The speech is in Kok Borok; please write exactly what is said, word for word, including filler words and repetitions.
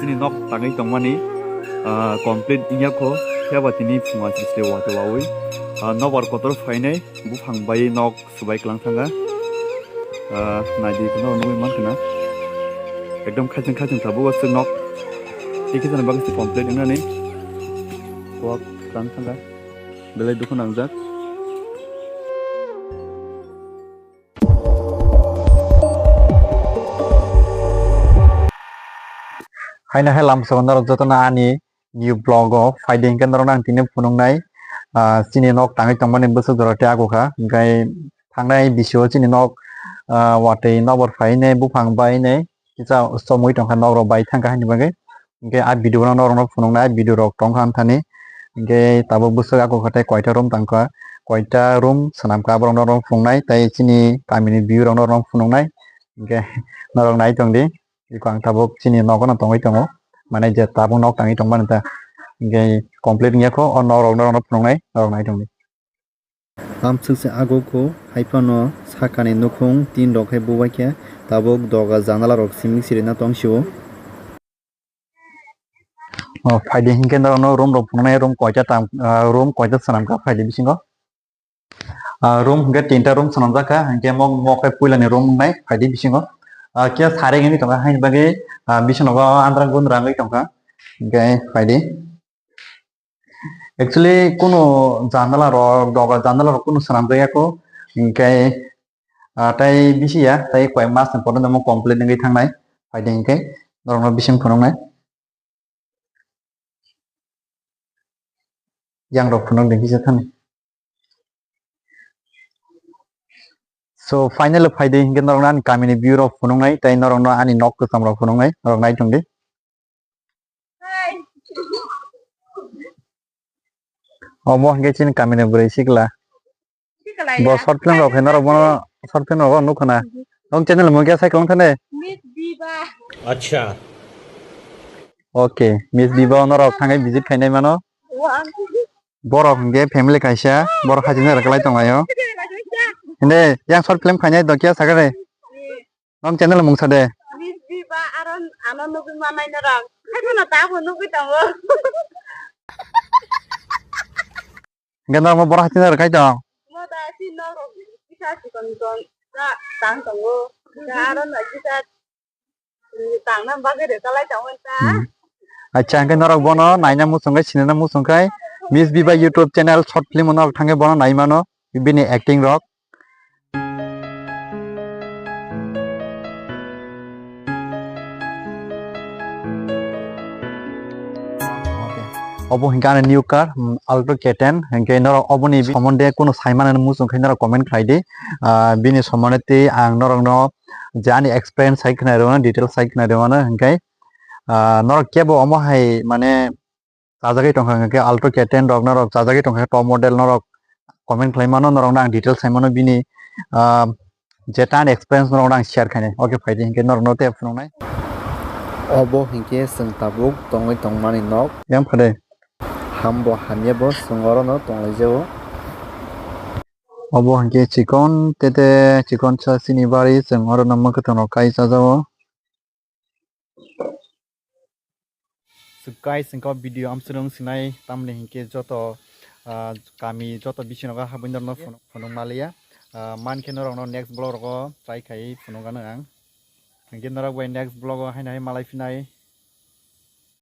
Chini nok tangwi tongmani, ah, complete wngya kho, phiya ba tini phunga sri sri watwi wawi, ah, nokbar kotor phainai, buphang bai nok subai kwlang thangkha. Ah, naidi kheno nugwi mankha na. Ekdom khachang khachang tabuk aswk nok. Tei kisa ni bagwi se complete wngnani. Wak kwlang thangkha. Belai dukhu nangjak. Haino hai lamsao norok jotono ani new vlog o phaidi hinkhe norokno ang tini phunuknai, ah, chini nok tangwi tongmani bwswk jora tei agukha, hinkhe thangnai bisio chini nok, ah, watwi nokbar phainai buphang bainai kisa chomwi tongkha nokrok bai thangkha haini bagwi, hinkhe ah video no norokno phunuknai, ah video rok tongkha amthani, hinkhe tabuk bwswk agukha tei koita room tangkha, koita room swnamkha aborok norokno phunuknai tei chini kamini view rok norokno phunuknai, hinkhe norok nai tongdi. Iko ang tabuk chini nogo no tongwi tongo. Mane je tabuk nok tangwi tongmani ta. Hinkhe complete wngya kho, o nok rok no phunuknai, norok nai tongdi. Tamswk se agukhu, hai phano sakani nukhung tin rok hai bubaikha, tabuk doga janala rok siming sirina tongsio. O phaidi hinkhe norok no room rok phunuknai, room koita tang, ah, room koita swnamkha phaidi bisingo. Ah, room hwnkhe tinta room swnamjak kha, hinkhe mo, mo khe puilani room wngnai phaidi bisingo. Ah, khe sari hwnwi tongo, haini bagwi, ah, bisinogo andra gundra wngwi tongkha, hinkhe phaidi. Actually, kunu janala rok, doga janala rok kunu swnamjakya kho, hinkhe, ah, tei bisi ya, tei koi mas ni pore no complete wngwi thangnai, phaidi hinkhe norokno bising phunuknai. Yang rok phunuk di kisa thani. So, finally phaidi hinkhe norokno ani kamini view rok phunuknai, tei norokno ani nok kwcham rok phunuknai, norok nai tongdi. Obo hinkhe chini kamini bwrwi sikla. Bo short film rok khe norok bono short film rok nukha na. Nong channel mung khe sai kwlwng thane. Miss Biba. Acha. Okay, Miss Biba norok thangwi visit khainai mano. Borok hinkhe family kaisa, borok haching rwkhlai tonglaio. Hinde yang short film khainai do kya sakare. Nong channel mung sa de. Miss Biba aron ano nugwi manai norok. Hai phano ta bo nugwi tongo. Hinkhe norok mo borok haching rwkhlai tong. Mo da si norok kisa sikon kon ta tang tongo. Da aron kisa tangna bagwi rwkhlai tongo ta. Hmm. Acha, hinkhe norok bono naina muchung khai, sinina muchung khai, Miss Biba YouTube channel short film o norok thangwi bono nai mano, bini acting rok. Obo hinkhe ani new car, mm, Alto K ten, hinkhe norok oboni somonde kunu saimani muchung khai norok comment khlai di. Ah, bini somonde tei ang norokno je ani experience sai khwnai rwmano, details sai khwnai rwmano, hinkhe, ah, norok kebo omo hai mane chajagwi tongkha, hinkhe Alto K ten rok norok chajagwi tongkha, top model norok comment khlai mano, norokno ang details sai mano bini, ah, je tan experience norokno ang share khainai. Okay, phaidi hinkhe norokno tei phunuknai. Obo hinkhe chwng tabuk tongwi tongmani nok. Yang phade. Hambo hamyabo chwng orono tonglaijao. Obo hinkhe chikon tete chikon sa chini bari chwng orono mwkhwtwng rok kai chajao. So guys, hingke o video amswrwng sinai, tamni hingke joto, ah, kami joto bisinogo habwi norokno phunuk, phunuk maliya. Ah, mankhe norokno next vlog rogo try khai phunukgano ang. Hingke norok bai next vlog o haino hai malai phinai.